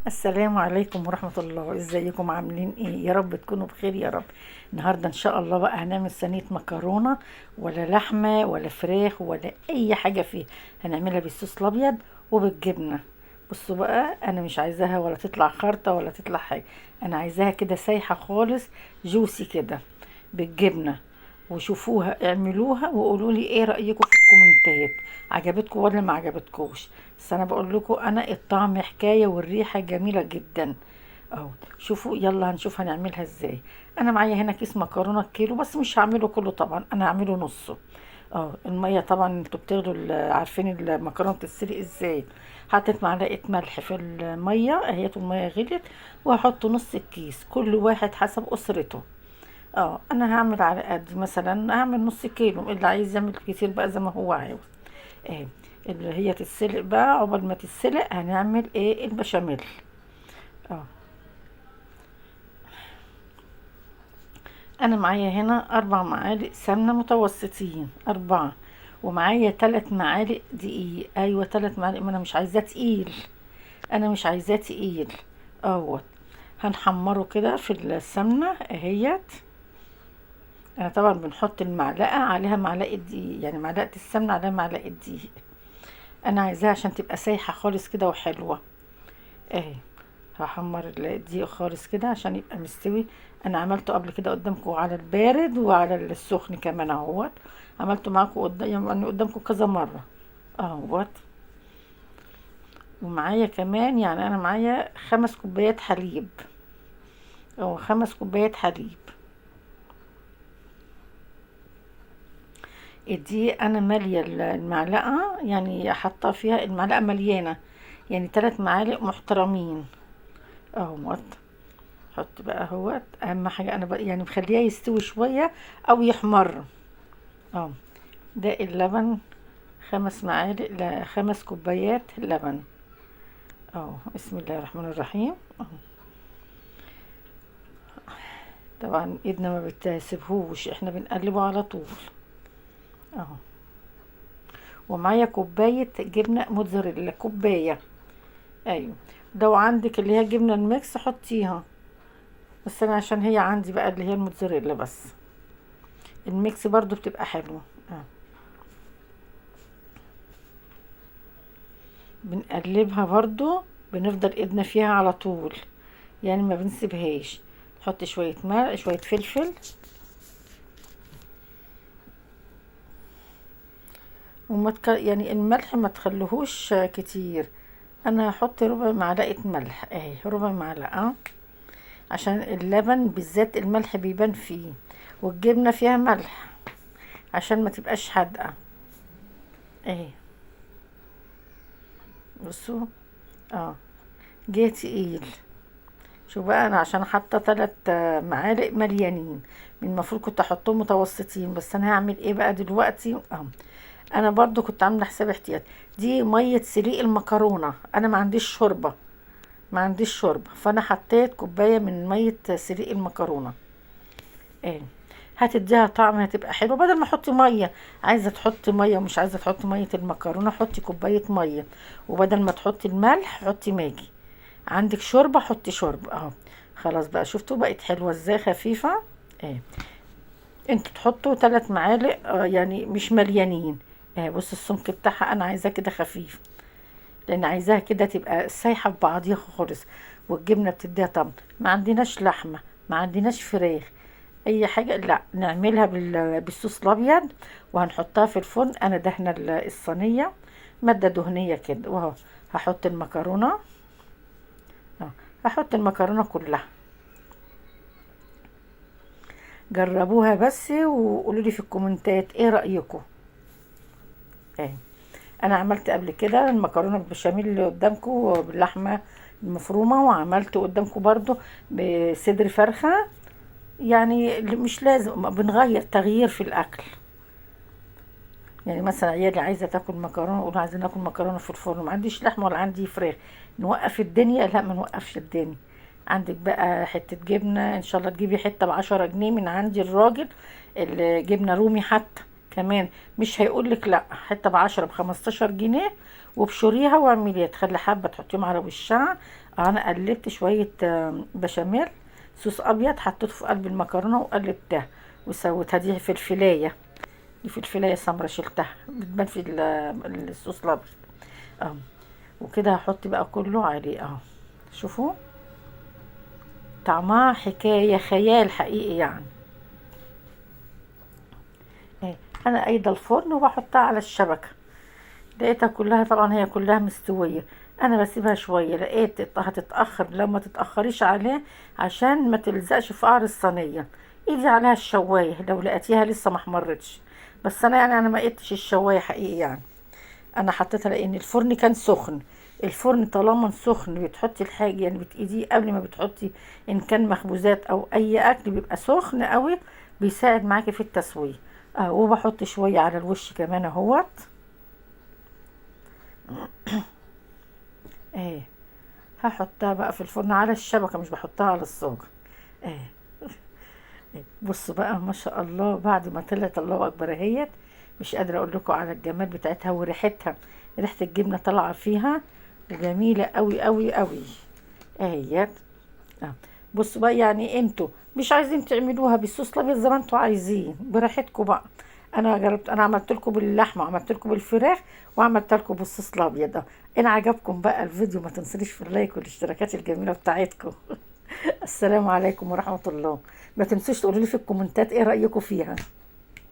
السلام عليكم ورحمة الله. ازيكم عاملين ايه؟ يا رب تكونوا بخير يا رب. النهاردة ان شاء الله بقى هنعمل صينية مكرونة، ولا لحمة ولا فراخ ولا اي حاجة فيها. هنعملها بالصوص الابيض وبالجبنة. بصوا بقى، انا مش عايزاها ولا تطلع خرطة ولا تطلع حاجة، انا عايزاها كده سايحة خالص جوسي كده بالجبنة. وشوفوها اعملوها وقولوا لي ايه رأيكم في الكومنتات، عجبتكم ولا ما عجبتكوش. بس انا بقول لكم انا الطعم حكاية والريحة جميلة جدا اهو. شوفوا يلا هنشوف هنعملها ازاي. انا معايا هنا كيس مكرونة كيلو، بس مش هعمله كله طبعا، انا هعمله نصه اهو. المية طبعا انتوا بتغلوا، عارفين المكرونة بتتسلق ازاي. حطيت معلقة ملح في المية اهي، المية غليت، وهحط نص الكيس، كل واحد حسب اسرته. انا هعمل على قد، مثلا هعمل نص كيلو، اللي عايز يعمل كتير بقى زي ما هو عاوز. اللي هي تتسلق بقى، عقبال ما تتسلق هنعمل ايه البشاميل. انا معايا هنا 4 معالق سمنه متوسطين، 4، ومعايا 3 معالق دقيق. ايوه 3 معالق، ما انا مش عايزاه تقيل، انا مش عايزاه تقيل اهوت. هنحمره كده في السمنة اهيت. انا طبعا بنحط المعلقة عليها معلقه دقيق، يعني معلقه السمنة عليها معلقه دقيق. انا عايزاها عشان تبقى سايحه خالص كده وحلوه اهي. هحمر الدقيق خالص كده عشان يبقى مستوي. انا عملته قبل كده قدامكم على البارد وعلى السخن كمان اهوت، عملته معاكم يعني قدامكم كذا مرة اهوت. ومعايا كمان، يعني انا معايا 5 كوبايات حليب، او 5 كوبايات حليب. الدقيق انا ماليه المعلقة، يعني حاطه فيها المعلقة مليانة، يعني 3 معالق محترمين اهوت. حط بقى اهوت. اهم حاجة انا بقى يعني مخليها يستوي شوية او يحمر. ده اللبن 5 معالق، لا 5 كوبايات لبن اهو. بسم الله الرحمن الرحيم اهو. طبعا ايدنا ما بتسيبهوش، احنا بنقلبه على طول اهو. ومعايا كوباية جبنه موتزاريلا، كوباية. ايوه لو عندك اللي هي جبنه ال mix حطيها، بس انا عشان هي عندي بقى اللي هي الموتزاريلا، بس ال mix برضو بتبقى حلوة. بنقلبها برضو، بنفضل ايدنا فيها على طول، يعني ما بنسيبهاش. نحط شوية ملح، شوية فلفل، وما يعني الملح ما تخليهوش كتير. انا هحط ربع معلقه ملح اهي، ربع معلقه، عشان اللبن بالذات الملح بيبان فيه، والجبنه فيها ملح عشان ما تبقاش حادقه اهي. بصوا جه تقيل. شوف بقى، انا عشان حاطه 3 معالق مليانين، من المفروض كنت احطهم متوسطين، بس انا هعمل ايه بقى دلوقتي؟ انا برضو كنت عامله حساب احتياط. دي مية سليق المكرونه، انا ما عنديش شوربة، ما عنديش شوربة، فانا حطيت كوباية من مية سليق المكرونه اهي. هتديها طعم، هتبقى حلوة. بدل ما احط مية، عايزه تحطي مية ومش عايزه تحطي مية المكرونه حطي كوباية مية، وبدل ما تحطي الملح حطي ماجي. عندك شوربة حطي شوربة اهو. خلاص بقى، شفتوا بقت حلوة ازاي، خفيفة اهي. انتوا تحطوا 3 معالق، يعني مش مليانين. بصوا السمك بتاعها، انا عايزاه كده خفيف، لان عايزاها كده تبقى سايحه في بعضيها خالص، والجبنه بتديها طعم. ما عندناش لحمه، ما عندناش فراخ، اي حاجة، لا نعملها بالصوص الابيض، وهنحطها في الفرن. انا دهنه الصينية مادة دهنية كده، واهو هحط المكرونه. هحط المكرونه كلها. جربوها بس وقولوا لي في الكومنتات ايه رايكم. انا عملت قبل كده المكرونه بالبشاميل اللي قدامكم باللحمه المفرومه، وعملت قدامكم برضو بصدر فرخة. يعني مش لازم، بنغير تغيير في الاكل. يعني مثلا عيالي عايزه تاكل مكرونه، يقولوا عايزين ناكل مكرونه في الفرن، ما عنديش لحمه ولا عندي فراخ، نوقف الدنيا؟ لا، ما نوقفش الدنيا. عندك بقى حتة جبنه، ان شاء الله تجيبي حتة ب10 جنيه من عندي الراجل، الجبنة رومي حتى كمان مش هيقولك لا، حتة ب10 ب15 جنيه، وابشريها واعمليها، تخلي حبه تحطيهم على وشها. انا قلبت شوية بشاميل صوص ابيض، حطيته في قلب المكرونه وقلبتها وسويتها. دي فلفلايه، دي فلفلايه سمرا شلتها بتبان في الصوص الابيض اهو. وكده هحط بقى كله عليه اهو. شوفوا طعمها حكاية، خيال حقيقي يعني. انا ايضا الفرن وبحطها على الشبكة، لقيتها كلها طبعا هي كلها مستوية. انا بسيبها شوية، لقيت هتتاخر، لو ما تتاخريش عليه عشان ما تلزقش في قعر الصينية، ايدي عليها الشوايه لو لقيتيها لسه ما احمرتش. بس انا يعني انا ما قيتش الشوايه حقيقي يعني، انا حطيتها لان الفرن كان سخن. الفرن طالما سخن بتحطي الحاجة يعني بتقيديه قبل ما بتحطي، ان كان مخبوزات او اي اكل بيبقى سخن قوي، بيساعد معاكي في التسوية. وبحط شوية على الوش كمان اهوت اهي. هحطها بقى في الفرن على الشبكة، مش بحطها على الصاجه اهي. بصوا بقى ما شاء الله بعد ما طلعت الله اكبر اهيت، مش قادرة اقول لكم على الجمال بتاعتها وريحتها، ريحه الجبنة طالعه فيها وجميلة قوي قوي قوي اهيت. بصوا بقى يعني انتوا مش عايزين تعملوها بالصوص الابيض زي ما انتوا عايزين براحتكم بقى. انا جربت، انا عملت لكم باللحمه وعملت لكم بالفراخ وعملت لكم بالصوص الابيض ده. ان عجبكم بقى الفيديو ما تنسونيش في اللايك والاشتراكات الجميلة بتاعتكم. السلام عليكم ورحمة الله. ما تنسوش تقولوا لي في الكومنتات ايه رايكم فيها.